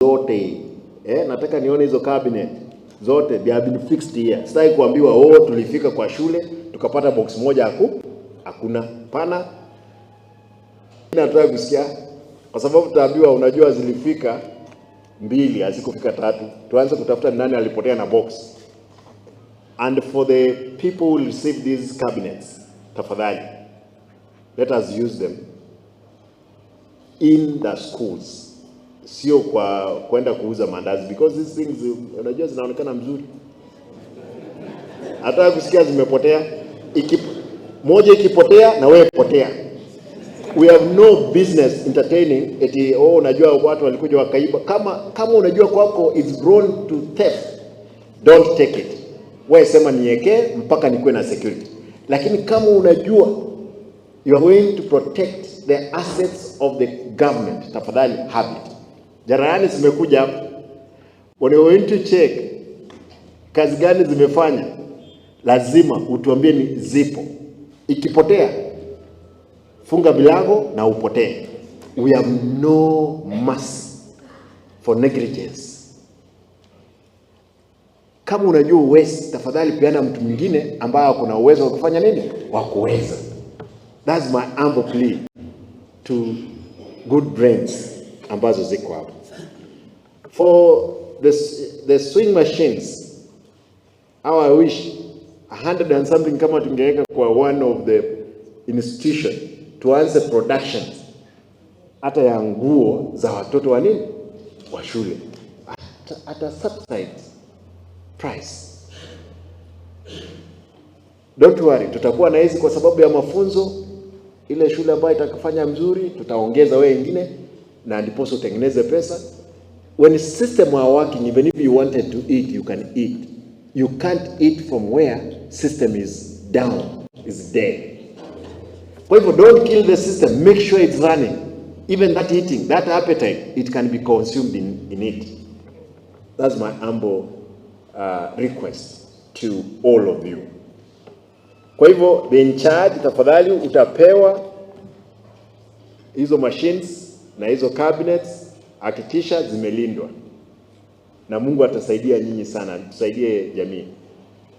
Zote, nataka nione hizo cabinet zote, they have been fixed here. Sitaki kuambiwa, "Oh, tulifika kwa shule tukapata box moja hakuna." Pana, nataka kusikia kwa sababu tutaambiwa, unajua zilifika mbili, hazikufika tatu. Tuanze kutafuta nani alipotea na box. And for the people who receive these cabinets, tafadhali let us use them in the schools, sio kwa kwenda kuuza mandazi, because these things, unajua zinaonekana mzuri, hata kusikia zimepotea. Moja ikipotea na wewe potea. We have no business entertaining eti, "Oh, unajua watu walikuja wakaiba." Kama unajua kwako it's prone to theft, don't take it. Wewe sema niwekee mpaka nikuwe na security. Lakini kama unajua you are going to protect the assets of the government, tafadhali have it. Jarani zimekuja hapa, when you are going to check kazi gani zimefanya, lazima utuambie ni zipo. Ikipotea, funga milango na upotee. We have no mercy for negligence. Kama unajua uwezi, tafadhali peana mtu mwingine ambaye ako na uwezo wa kufanya nini, wa kuweza. That's my humble plea to good brains ambazo ziko hapa. For the sewing machines, how I wish a hundred and something kama tungeweka kwa one of the institution, tuanze production hata ya nguo za watoto wa nini, wa shule at a subsidized price. Don't worry, tutakuwa na hizi kwa sababu ya mafunzo. Ile shule ambayo itakufanya mzuri, tutaongeza wewe ingine, na ndiposa utengeneze pesa. When system are working, even if you wanted to eat, you can eat. You can't eat from where system is down, is dead. Kwa hivyo don't kill the system, make sure it's running. Even that eating, that appetite, it can be consumed in it. That's my humble request to all of you. Kwa hivyo the in charge, tafadhali utapewa hizo machines na hizo cabinets, hakikisha zimelindwa, na Mungu atasaidia nyinyi sana, tusaidie jamii.